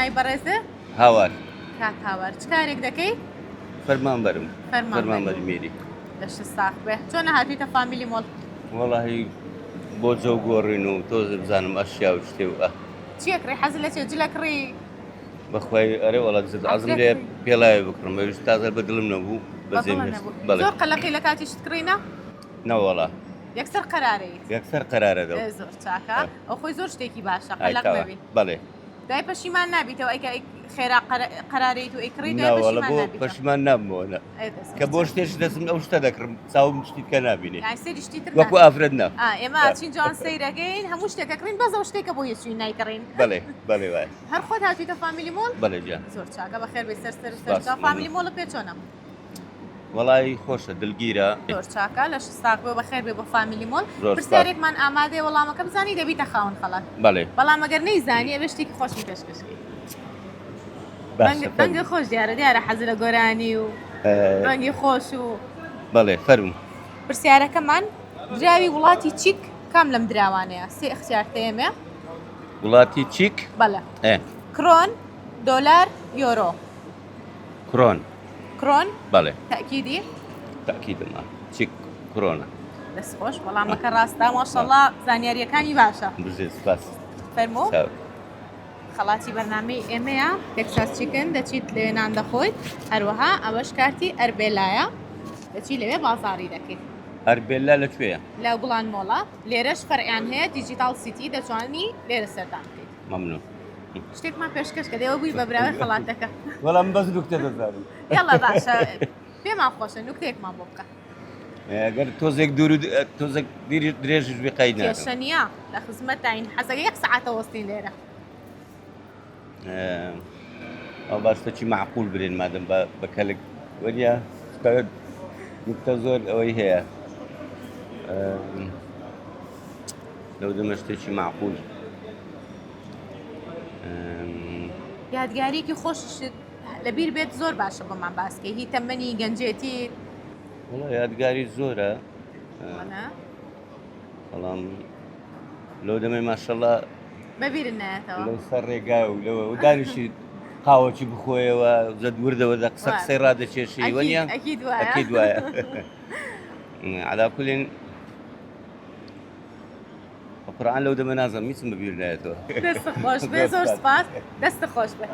ناوی بەڕێزت؟ هاوار. کاک هاوار چ کارێک دەکەی؟ فەرمانبەرم. فەرمانبەری. فەرمانبەری میری. لەشت ساغ بێ. چۆنە هاتوویتە فامیلی مۆڵ؟ وەڵاهی بۆ جەو گۆڕین و تۆزێ بزانم ئەشیا و شتێ و ئە. چی ئەکڕی؟ حەزت لە چیە؟ جل ئەکڕی؟ بەخوای ئەرێ وەڵا جل حەزم لێ پێڵاوێ بکڕم ئەویش تازە بە دڵم نەبوو بەجێم هێشت. بەڵێ. زۆر قەلەقی لە کاتی شت کڕینە؟ نەوەڵا. یەکسەر قەرارەیت؟ یەکسەر قەرارە دەم. زۆر چاکە. ئەو خۆی زۆر شتێکی باشە قەلەق نەبی. بەڵێ. دوای پەشیمان نابیتەوە ئەی کە خێرا قەرارەیت و ئەیکڕی دوای ناوەڵە پەشیمان بۆ نابیتەوە. پەشیمان نابمەوە نا. ئێ دەست کە بۆ شتێش دەستم ئەو شتە دەکڕم چاوم شتی کە نابینێ. یانی سەیری شتی تر وەکو ناکەی. ئافرەت نا. ئا ئێمە ئەچین جوان سەیرەکەین هەموو شتێک ئەکڕین بەس ئەو شتێکە بۆ هیچ نایکڕین. بەڵێ بەڵێ وایە. هەر خۆت هاتوویتە فامیلی مۆڵ؟ بەڵێ گیان. زۆر چاکە بەخێر بێی سەر سەر سپاس. سەر فامیلی مۆڵت پێ چۆنە؟ وەڵایی خۆشە دلگیرە. زۆر چاکە لەشت ساغ بێ و بەخێر بێ بۆ فامیلی مۆڵ. زۆر سپاس. پرسیارێکمان ئامادەیە وەڵامەکە بزانی دەبیتە خاوەن خەڵات. بەڵێ. بەڵام ئەگەر نەیزانی ئەبێ شتێکی خۆشم پێشکەش کەی. باشە دەنگ دەنگت فەرموو. خۆش دیارە دیارە حەزت لە گۆرانی و دەنگی خۆش و. بەڵێ فەرموو. پرسیارەکەمان دراوی وڵاتی چیک کام لەم دراوانەیە؟ سێ ئیختیار تەیەمێ. وڵاتی چیک؟ بەڵێ. ئێ. کرۆن، دۆلار، یۆرۆ. کرۆن. کرۆن؟ بەڵێ. تەئکیدی؟ تەئکیدم ئا چیک کرۆنە. دەست خۆش وەڵامەکە ڕاستە ماشەڵڵا زانیاریەکانی باشە. بژیت سپاس. فەرموو. خەڵاتی بەرنامەی ئێمەیە تێکساس چیکن دەچیت لەوێ نان دەخۆیت هەروەها ئەوەش کارتی ئەربێلایە دەچی لەوێ بازاڕی دەکەیت. ئەربێلا لە کوێیە؟ لە گوڵان مۆڵە لێرەش فەرعیان هەیە دیجیتاڵ سیتی دەتوانی لێرە سەردان بکەیت. مەمنون. شتێکمان پێشکەش کە دێوە بووی بە براوەی خەڵاتەکە. وەڵا من بەس نوکتە دەزانم. یاڵا باشە پێمان خۆشە نوکتەیەکمان بۆ بکە. ئەگەر تۆزێک دوور و تۆزێک درێژیش بی قەید ناکەم. کێشە نییە لە خزمەتداین حەزەکە یەک سەعاتە وەستین لێرە. ئەو با شتەکی مەعقول برێن مادەم بە بە کەلک وەنیە نوکتە زۆر ئەوەی هەیە لەو دەمە شتێکی مەعقول. یادگاریەکی خۆشیشت لەبیر بێت زۆر باشە بۆمان باسکەی هی تەمەنی گەنجێتی. وەڵا یادگاری زۆرە بەڵام لەو دەمەی ماشەڵا بەبیرت نایەتەوە لەو سەر ڕێگا و لەوە و دانیشی قاوەکی بخۆیەوە زەد وردەوە دە قسە قسەی ڕادەکێشی وەنیە ئەکید وایە ئەکید وایە علا کولین قورئان لەو دەمە نازانم هیچم بەبیر نایەتەوە. دەست خۆش بێ زۆر سپاس دەست خۆش بێ.